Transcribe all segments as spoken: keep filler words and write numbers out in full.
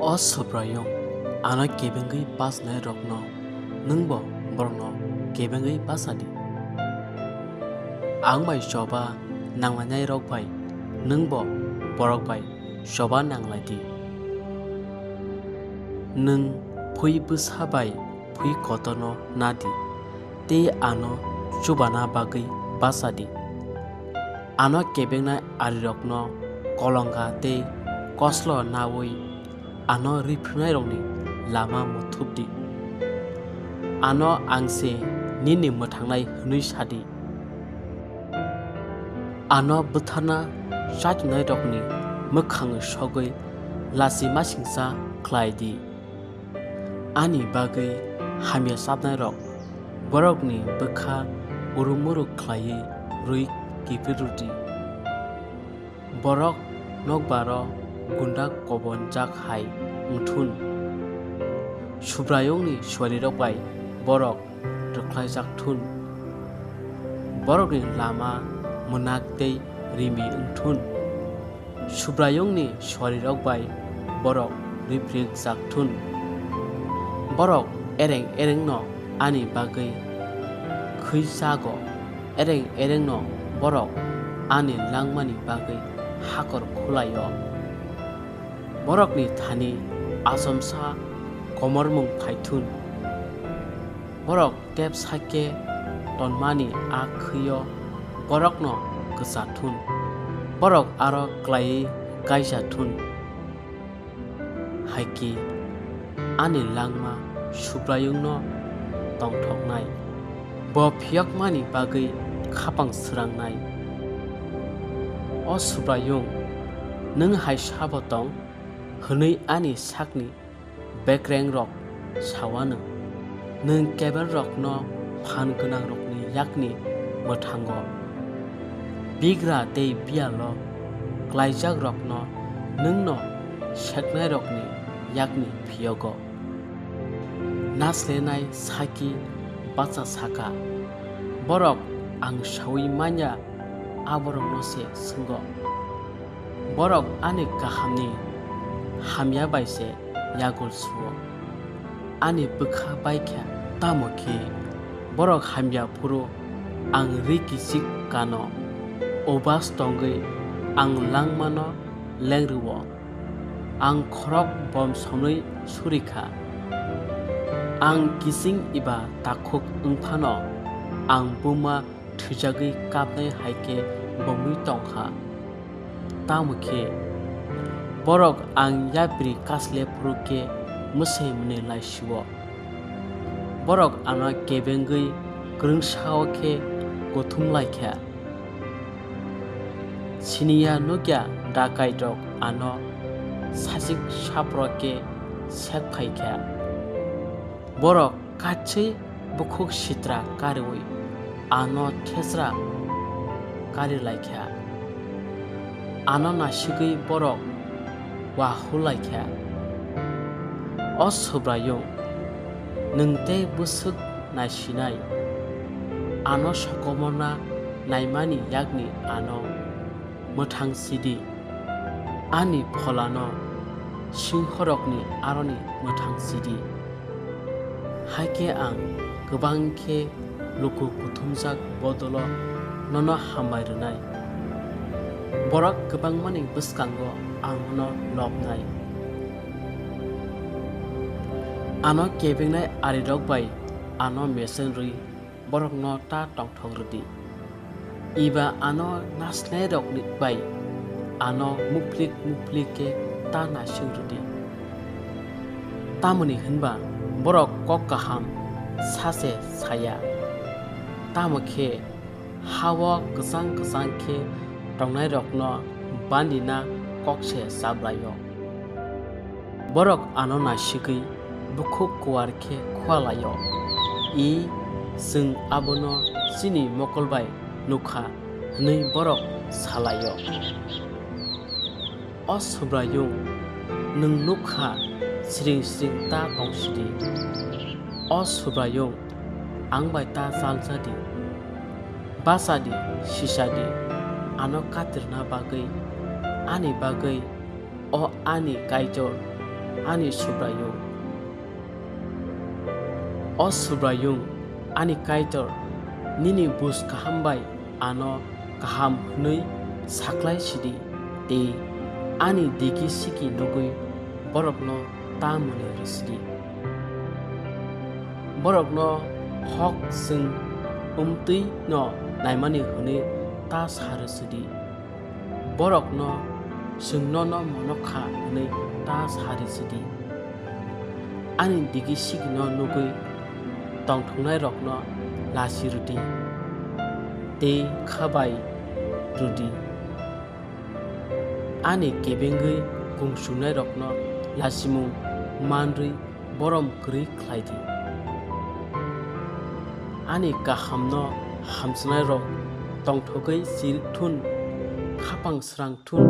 O Subraiyung, ano kebengwi bachnairokno nwngbo borokno kebengwi bacha di. Ang bai choba nanglainairok bai nwngbo borok bai choba nanglai di. Nwng phui bwsa bai phui kotorno na di, tei ano chubana bagwi bacha di. Ano kebengnai arirokno kolonga tei koslo naui ano riphrwngnairokni lama muthup di. Ano ang se nini mwthangnai hwnwi sa di. Ano butharna chaitoknairokni mwkhang sogwi lachimasingcha khlai di. Ani bagwi hamya chapnairok borokni bwkha urumuru khlaiwi rwi kiphil rw di. Borok nokbaro gunda kobonjak hai wng thun. Subraiyungni suarirok bai borok rwkhlaijak thun. Borokni lama mwnak tei rimi wng thun. Subraiyungni suarirok bai borok riphrikjak thun. Borok ereng erengno ani bagwi khwi chago, ereng erengno borok ani langmani bagwi hakor khulai-o. Borokni thani achomsa komormung phai thun. Borok tep sakhe tonmani a khwi-o borokno kwcha thun. Borok aro klaiwi kaisa thun. Hai khe ani langma Subraiyungno tongthoknai, bo phiyokmani bagwi khapang srangnai. O Subraiyung, nwng hai sabo tong? Hwnwi ani sakni bekrengrok sa-o anw. Nwng kebelrokno phan gwnangrokni yakni mwthango, bigra tei biyalo klaijakrokno nwngno seknairokni yakni phiyogo. Naslenai saki bacha saka, borok ang saui manya aborokno se swngo. Borok ani kahamni hamya bai se yagul suo. Ani bwkha bai kha, tamo khe borok hamya phuru ang ri kichik kano. Ubas tongwi ang langmano leng rwo. Ang khorok bom somwi suri kha. Ang kiching eba takhuk wng phano, ang buma thwijagwi kapnai hai khe bomwi tong kha. Tamo khe borok ang yapri kasle phuru khe mwsai mwnwi lai sio. Borok ano kebengwi kwrwngsa-o khe kuthum lai kha. Siniya nukya dakaitrok ano sachik sapro khe sek phai kha. Borok katswi bukhuk sitra kariui ano thesra kari lai kha. Ano nasigwi borok wahul lai kha. O Subraiyung, nwng tei bwswk naisinai, ano sokomorna naimani yakni ano mwthang si di. Ani pholano singhorokni aroni mwthang si di. Hai khe ang kwbang khe luku kuthumjak bodolo nono hambai rwnai. Borok kwbangmani bwskango ang nono lobnai. Ano kebengnai arirok bai ano mesen rwi borokno ta tongthok rw di. Eba ano nasnairokni bai ano muplik muplik khe ta naising rw di. Tamoni hwnba borok kok kaham sa se saya, tamo khe ha-o kwchang kwchang khe tongnairokno bandina kok se chablai-o. Borok ano naisigwi bukhuk kuar khe khua lai-o, "I, chwng abono chini mokol bai nuk kha," hwnwi borok sa lai-o. O Subraiyung, nwng nuk kha, siring siring ta tong sidi. O Subraiyung, ang bai ta chalsa di. Bacha di, sisa di, ano katirna bagwi, ani bagwi, o ani Kaitor, ani Subraiyung. O Subraiyung, ani Kaitor, nini buj kaham bai ano kaham hwnwi saklai sidi, tei ani digi sigi nugwi borokno ta mwnwi rw sidi. Borokno hok chwng wngtwi'-no naimani hwnwi ta sa rw sidi. Borokno chwng nono mono kha hwnwi ta sa rw sidi. Ani digi sigino nugwi tongthoknairokno lachi rwdi tei kha bai rwdi. Ani kebengwi kung chuknairokno lachimung manrwi borom kwrwi khlai di. Ani kahamno hamjaknairok tongthogwi chirik thun, khapang srang thun.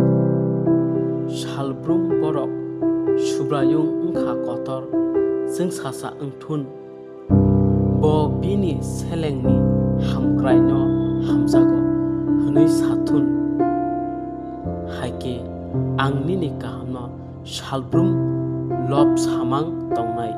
Salbrum borok Subraiyung wng kha kotor, chwngsacha wng thun. Bo bini selengni hamkraino hamjago hwnwi sa thun. Hai khe ang nini kahamno salbrum lob samang tongnai.